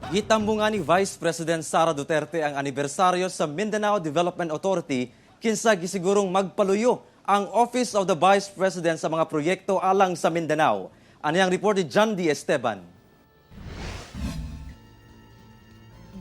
Gitambungan ni Vice President Sara Duterte ang anibersaryo sa Mindanao Development Authority kinsa gisigurong magpaluyo ang Office of the Vice President sa mga proyekto alang sa Mindanao. Ani ang report ni John D. Esteban.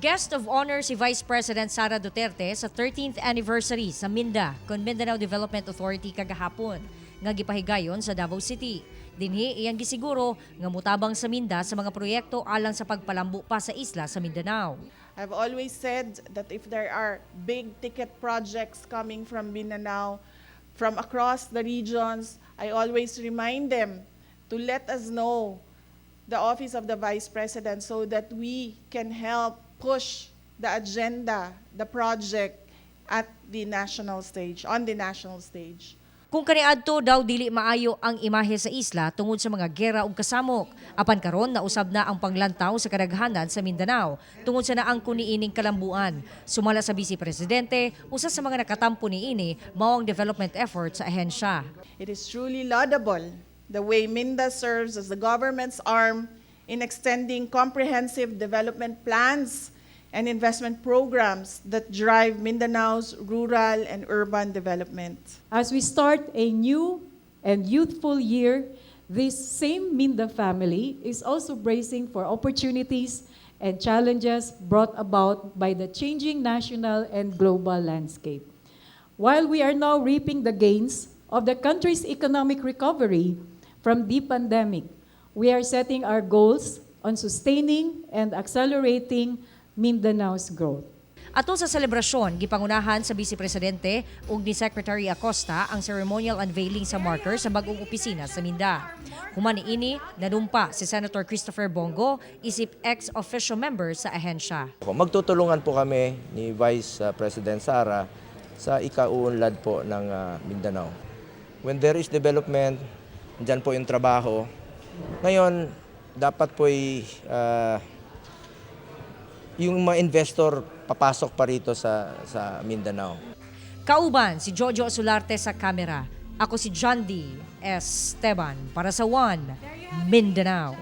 Guest of honor si Vice President Sara Duterte sa 13th anniversary sa MinDA, kon Mindanao Development Authority, kagahapon, nga gipahigayon sa Davao City. Dinhi iyang gisiguro nga mutabang sa MinDA sa mga proyekto alang sa pagpalambo pa sa isla sa Mindanao. I've always said that if there are big ticket projects coming from Mindanao, from across the regions, I always remind them to let us know, the Office of the Vice President, so that we can help push the agenda, the project at the national stage, on the national stage. Kung kaniadto daw, dili maayo ang imahe sa isla tungod sa mga gera ug kasamok. Apan karon, nausab na ang panglantaw sa kadaghanan sa Mindanao tungod sa naangkon niining kalambuan. Sumala sa Vice Presidente, usa sa mga nakatampo niini mao ang development effort sa ahensya. It is truly laudable the way MinDA serves as the government's arm in extending comprehensive development plans and investment programs that drive Mindanao's rural and urban development. As we start a new and youthful year, this same MinDA family is also bracing for opportunities and challenges brought about by the changing national and global landscape. While we are now reaping the gains of the country's economic recovery from the pandemic, we are setting our goals on sustaining and accelerating Mindanao's growth. Atol sa selebrasyon, gipangunahan sa Vice Presidente ug ni Secretary Acosta ang ceremonial unveiling sa marker sa bagong opisina sa MinDA. Human niini, nanumpa si Senator Christopher Bong Go isip ex-officio member sa ahensya. Magtutulungan po kami ni Vice President Sara sa ikauunlad po ng Mindanao. When there is development, dyan po yung trabaho. Ngayon, dapat po yung mga investor papasok pa rito sa Mindanao. Kauban si Jojo Solarte sa kamera. Ako si John D. Esteban para sa One Mindanao.